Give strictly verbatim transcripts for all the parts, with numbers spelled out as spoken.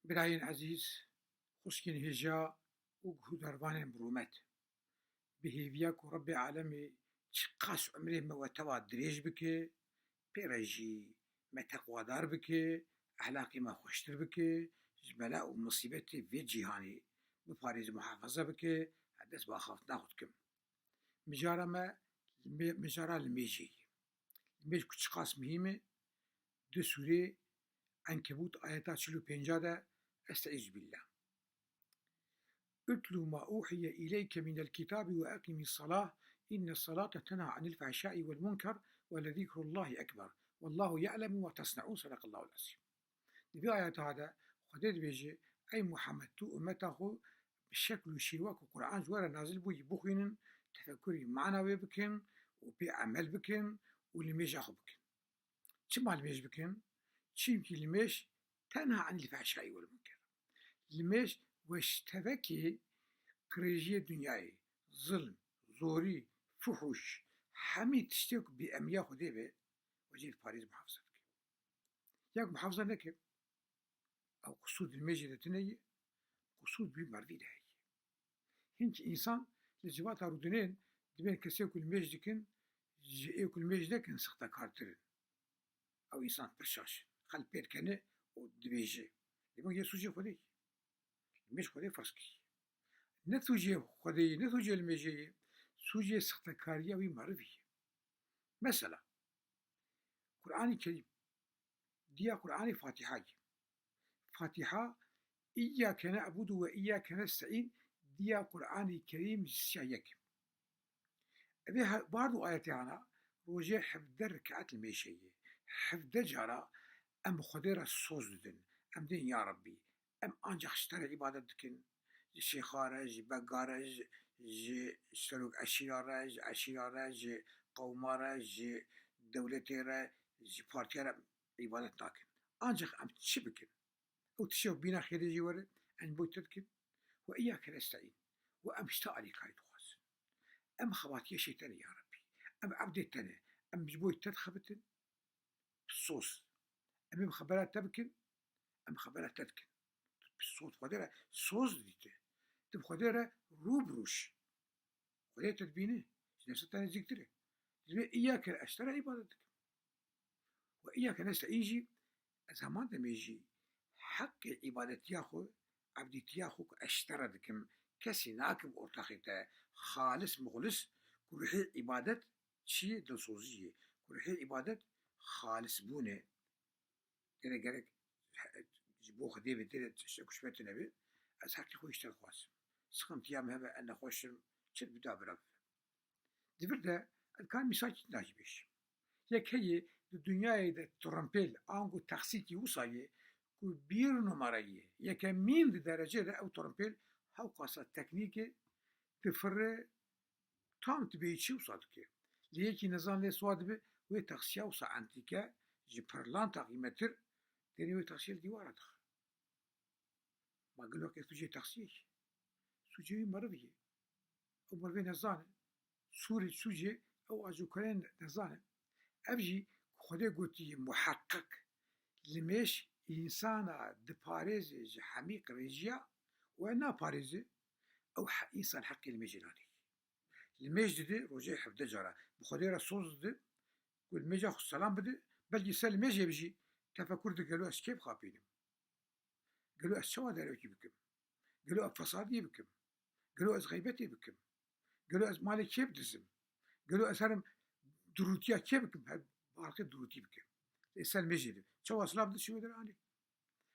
Birayên ezîz, xwişkên hêja û guhdarvanên bi rûmet. Bi hêviya ku Rebbê Alemê çiqas umrê me we teva dirêj bike, pê re jî me teqwadar bike, ehlaqê me xweştir bike, ji bela û musîbetê vê cîhanê biparêze, muhafaza bike, dest bi axaftina xwe dikim. Mijara me, me-, mijara limêjê ye. Limêj ku çiqas muhîm e, di sûrê Enkebût ayeta çil û pênc de, Estaizu billah. Utlu ma uhiye ileyke minel kitabi ve eqimis salah, inne salate tenha anil fahşai vel munker ve lezikrullahi ekber. Vallahu ya'lemu ma tasnaun. Sadakallahul azim. Di vê ayeta de Xwedê dibêje, ey Muhammed, tu ummeta xwe bi şekl û şêwa ku Quran ji we re nazil bûyî bixwînin, tefekurî mana wê bikin û pê emel bikin û limêja xwe bikin. Çima limêj bikin? Çimkî limêj tenha anil fehşayî vel munker. Limêj weş tevekê qirêjiyê dinyayê, zilm, zorî, fuhûş, hemî tiştê ku bêemiya Xwedê be, we jê diparêz, muhafaza dike. Yak muhafaza neke, ew qisûr di limêjê de tune ye, qisûr di wî merivî de heye. Hinkî însan li civata rûdinên dibên kesê ku limêj dikin, ji ê ku limêj nekin sixtekartir in. Ew însan pir şaş in. Xelk pê dikene û dibêje. Lê bang yê sûcê Xwedê ye. Limêj Xwedê ferz kiriye. Ne sûcê Xwedê ye, ne sûcê limêjê ye. Sûcê sixtekariya wî merivî ye. Mesela, Quranê Kerîm, diya Quranê Fatîha ye. Fatîha, İyyâke ne'budu ve iyyâke nesta'în, diya Quranê Kerîm ji siya yek. Ev ê he-, bard û ayetê ana, rojê hevdeh rekat limêj heye. Hevdeh cara em Xwedê re soz didin. Em dên, ya Rebbî, em ancax ji te re îbadet dikin. Ji şêxa re, ji bega re, ji, ji serok eşîra re, ji eşîra re, ji qewma re, ji dewletê re, ji partiya re îbadet nakin. Ancax em çi bikin? Ew tiştê ku bîna xêrê jî were, em ji bo te dikin. Ve iyyâke nesta'în. Ve em ji te alîkarî dixwazin. Em xebatiyê şeytanê, ya Rebbî. Em ebdê te ne. Em ji bo te dixebitin. Soz. Em ê bi xebera te bikin, em xebera te dikin. Tu bi soz Xwedê re soz didî te. Tu bi Xwedê re rû bi rû şî. Xwedê te dibîne, ji nefsa te nêzîktir e. Divê, iyyâke, ez ji te re îbadet dikim. Ve iyyâke nesta'în jî, ez heman demê jî heqê îbadetiya xwe, ebdîtiya xwe ku ez ji te re dikim, kesî nakim ortaxê te, xalis muxlis, ku ruhê îbadet çi ye? Dilsozî ye. Ku ruhê îbadet xalisbûn e. Dere gerek ji bo Xwedê be, dere tiştek ku ji me tune be, ez heqî xwe ji te dixwazim. Sixintiya min hebe, ez nexweş im, çi bida bira bibe. Di vir de ez dikarim mîsalkî din jî bêjim. Yek heye di dinyayê de tirimpêl, ango taksîkî wisa ye ku bir numara ye. Yekemîn di derecê de ew tirimpêl hewqasa teknîk e, difire, tam tu bêyî çi wisa dike. Lê yekî nizan lê siwa dibe, wê taksiya wisa entîke, ji pirlanta qîmettir, tenê wê taksiyê li dîwara dixe. Ma gelo qey sûcê taksiyê ye? Sûcê wî merivî ye. Ew merivê nezan e. Sûrê sûcê ew ajokarên nezan e. Ev jî ku Xwedê gotiye muheqqiq, limêj însana diparêze ji hemî qirêjiya û ew naparêze, ew he-, însan heqê limêjê nade. Limêj dide rojê hevdeh cara. Bi Xwedê re soz dide, ku limêja xwe selam bide, belkî ser limêjê bijî, tefekur dike, gelo ez kê bixapînim? Gelo ez çawa derewekî bikim? Gelo ez fesadiyê bikim? Gelo ez xeybetê bikim? Gelo ez malê kê bidizim? Gelo ez herim dirûtiya kê bikim? Her balqê dirûtî bikim. Lê ser limêjê de. Çawa silav dişi wê deranê?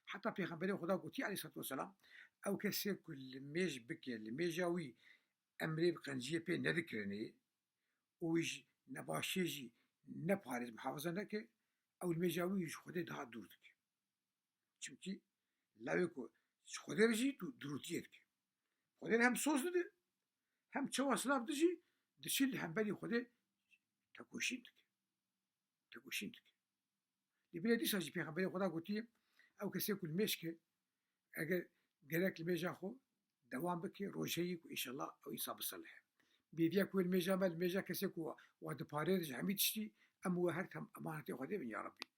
Heta Pêxemberê Xweda gotiye aleyhissalatu vesselam, ew kesê ku limêj bike, limêja wî emrê bi qenciyê pê nedikirinê û wî ji nebaşiyê jî neparêz, muhafaza neke, ew limêja wî ji Xwedê daha dûr dike. Çimkî lawê ku ji Xwedê re jî dû-, dirûtiyê dike. Xwedê re hem soz dide, hem çawa silav dide jî, diçe li hemberî Xwedê tekoşîn dike. Tekoşîn dike. Lê bile dîsa jî Pêxemberê Xweda gotiye, ew kesê ku limêj ke, eger gerek limêja xwe dewam bike, rojeyê ku înşallah ew însan biselihe. Bêdiya ku wê limêja me, limêja kesê ku wa, wa diparêze ji hemî tiştî, em û we her tim emanetê Xwedê bin, ya Rebbî.